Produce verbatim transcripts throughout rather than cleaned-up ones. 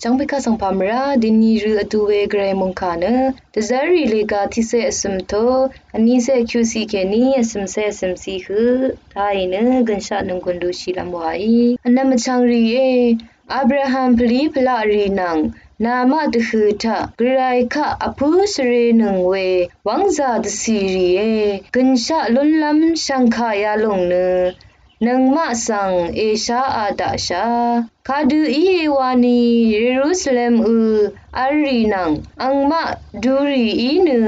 Shvngbe kaq svng pà mvrá dini rø vdu we gvray mungkà nø dvzv́rrì lega tiqsè vsøm to vnísè kyuqsi kèní vsømsè vsømsi høq taì nø gønshaq nònggùn lushìlv́m wàí. Vnvm vchvngrìé, Abraham pvlí pvlaqrì nvng namaq dvhø̀ taq gvray kaq vpǿ shvrenøng we wv́ngzà dvcìrìé, gønshaq lúnlv́m shv̀ngkà yalòng nø nøngmaq svng èsháā daqshà. Kadø íe wani Yerusalem ø v̄lrì nvng angmaq durì í nø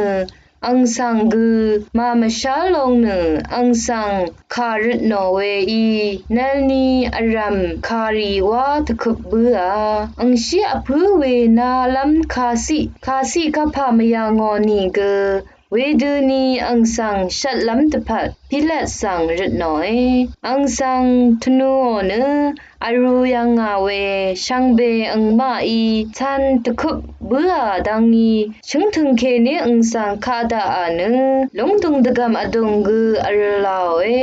ang svng gø màmvshá long nø ang svng kà røtnò weí nvlni vrv̀m kàrì wá dvkøp bǿà. Angshí vpǿ we nalv́m kàciq kàciq kapà mvyv̀ngò nìgø wedøni ang svng shvtlv́m dvpvt Pilat svng røtnòe. Ang svng tvnuò nø vrū yv̀ngà we shvngbe angmaqí cv̄n dvkøp bǿà dvngí shǿngtø̀ng kèní ang svng kaq daqà nø lúngdùng dvgv̀m vdùng gø vrø̄lāòe.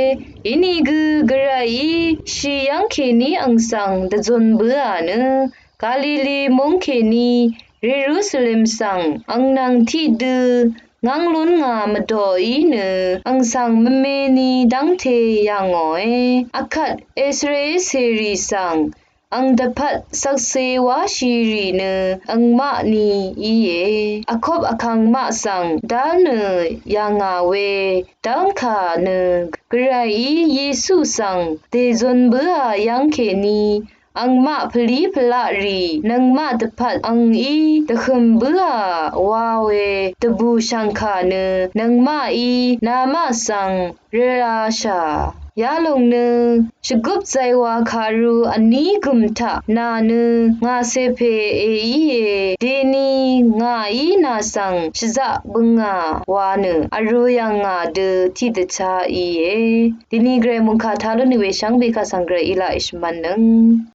Inìgø gvrayí shì yv́ng kèní ang svng dvzun bǿà nø Galili móng kèní Yerusalem svng ang nvng tiqdø ngv́ng lún ngà mvdòí nø ang svng mvmeni dv́ngte yà ngòe. Akvt Israel cèrì svng ang dvpvt shvkse wáshìrì nø angmaq ni íe. Vkop vkangmaq svng dál nø yà ngà we dv́ngkà nø gvrayí Yesu svng dèzun bǿà yv́ng kèní angmaq pvlí pvlaqrì nøngmaq dvpvt angí dvhø̀m bǿà wa we dvbù shv̀ngkà nø nøngmaqí namaq svng rørāshà. Yalòng nø shvgup zaywa kàru vní gø̀m taq nà nø ngà cèpè èíe. Dèni ngàí nà svng shvzaq bøngà wa nø vrū yv̀ngà dø tiqdvchá íe. Dèni gvray mungkà tá lúnì we shvngbe kaq svng gvray í laq èshvmv̄nnøng.